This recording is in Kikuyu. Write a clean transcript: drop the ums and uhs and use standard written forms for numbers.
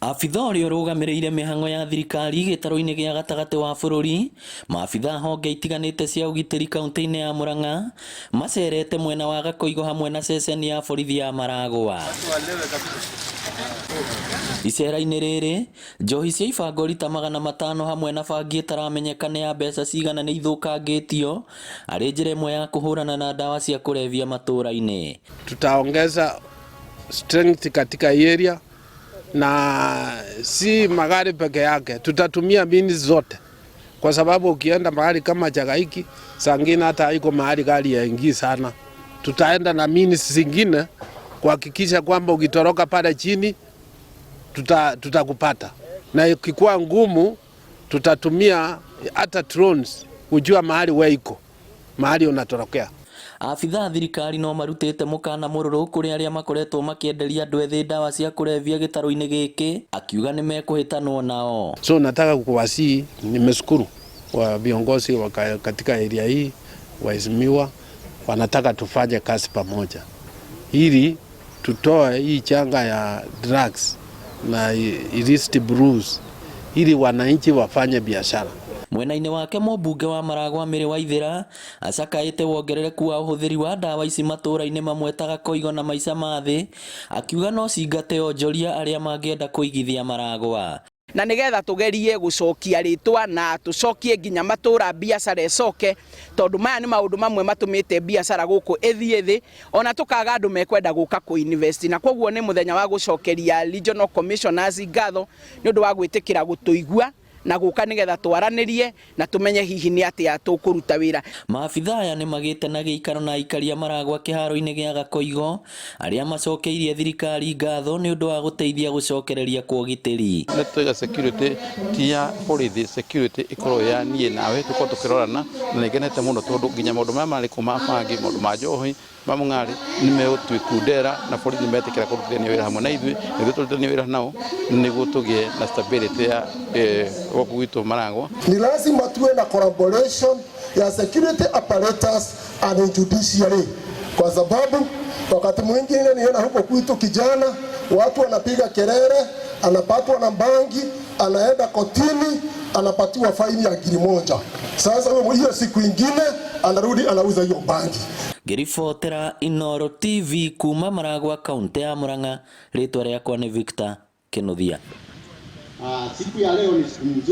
Abitha ũrĩa ũrũgamĩrĩire mĩhang'o ya thirikari gĩtarũ-inĩ gĩa gatagatĩ wa bũrũri, maabitha honge itiganĩte cia ũgitĩri kaunti-inĩ ya Murang'a macerete mwena wa Gakoigo hamwe na ceceni ya borithi ya Maragwa. Icera-inĩ rĩrĩ, njohi cia ibango rita 500 hamwe na bangi ĩtaramenyeka nĩ ya mbeca cigana nĩ ithũkangĩtio arĩ njĩra ĩmwe ya kũhũrana na ndawa cia kũrebia matũra-inĩ. Tutaongeza strength katika area na si magari peke yake, tutatumia means zote, kwa sababu ukienda mahali kama Chagaiki sangine hata haiko mahali gari yaingii sana. Tutaenda na means zingine kuhakikisha kwamba ukitoroka pale chini tutakupata, na ikikuwa ngumu tutatumia hata drones kujua mahali we iko mahali unatorokea. Abitha a thirikari no marutĩte mũkana mũrũrũ kũrĩ arĩa makoretwo makĩenderia andũ ethĩ ndawa cia kũrebia gĩtarũ-inĩ gĩkĩ, akiuga nĩmekũhĩtanwo nao. So nataka kuwasihi, nimeshukuru wa viongozi wa katika area hii, waheshimiwa wanataka tufanye kazi pamoja ili tutoe hii changa ya drugs na illicit brews ili wananchi wafanye biashara. Mwena-inĩ wake mũmbunge wa Maragwa Mary Waithera acakaĩte wongerereku wa ũhũthĩri wa ndawa ici matũra-inĩ mamwe ta Gakoigo na Maica ma Thĩ, akiuga no cingate onjoria arĩa mangĩenda kũigithia Maragwa. Na nigetha tugerie gucokia ritwa na tucokie nginya matura biacara icoke, tondu maya ni maundu mamwe matumite biacara guku ithie thi ona tukaga andu mekwenda guka ku invest. Na koguo ni muthenya wa gucokeria regional commissioners ngatho ni undu wa gwitikira gutuigua na guka nigetha twaranirie na tumenye hihi ni atia tukuruta wira. Maabitha aya nĩmagĩte na gĩikaro na aikari a Maragwa kĩharo-inĩ gĩa Gakoigo arĩa macokeirie thirikari ngatho nĩ ũndũ wa gũteithia gũcokereria kwa ũgitĩri. Nĩ twaiga security ti ya borithi, security ĩkorwo ya niĩ nawe tũkorwo tũkĩrorana, na nĩ ngenete mũno tondũ nginya maũndũ maya marĩ kũ ma bangi, maũndũ ma njohi, ma mũng'arĩ nĩ megũtuĩkundera na borithi nĩ metĩkĩra kũrutithania wĩra hamwe na ithuĩ, na ithuĩ tũrutithanie wĩra nao nĩguo tũgĩe na stability ya gũkũ gwitũ Maragwa. Ni lazima tuwe na collaboration ya security apparatus and judiciary, kwa sababu wakati mwingine niona huko kwetu kijana, watu wanapiga kelele, anapatwa na bangi, anaenda kotini, anapatiwa faini ya 1,000. Sasa hiyo siku ingine anarudi anauza hiyo bangi. Ngĩribotera Inooro TV kuma Maragwa, kaunti ya Murang'a, rĩtwa rĩakwa nĩ Victor Kinuthia. Siku ya leo ni siku nzuri.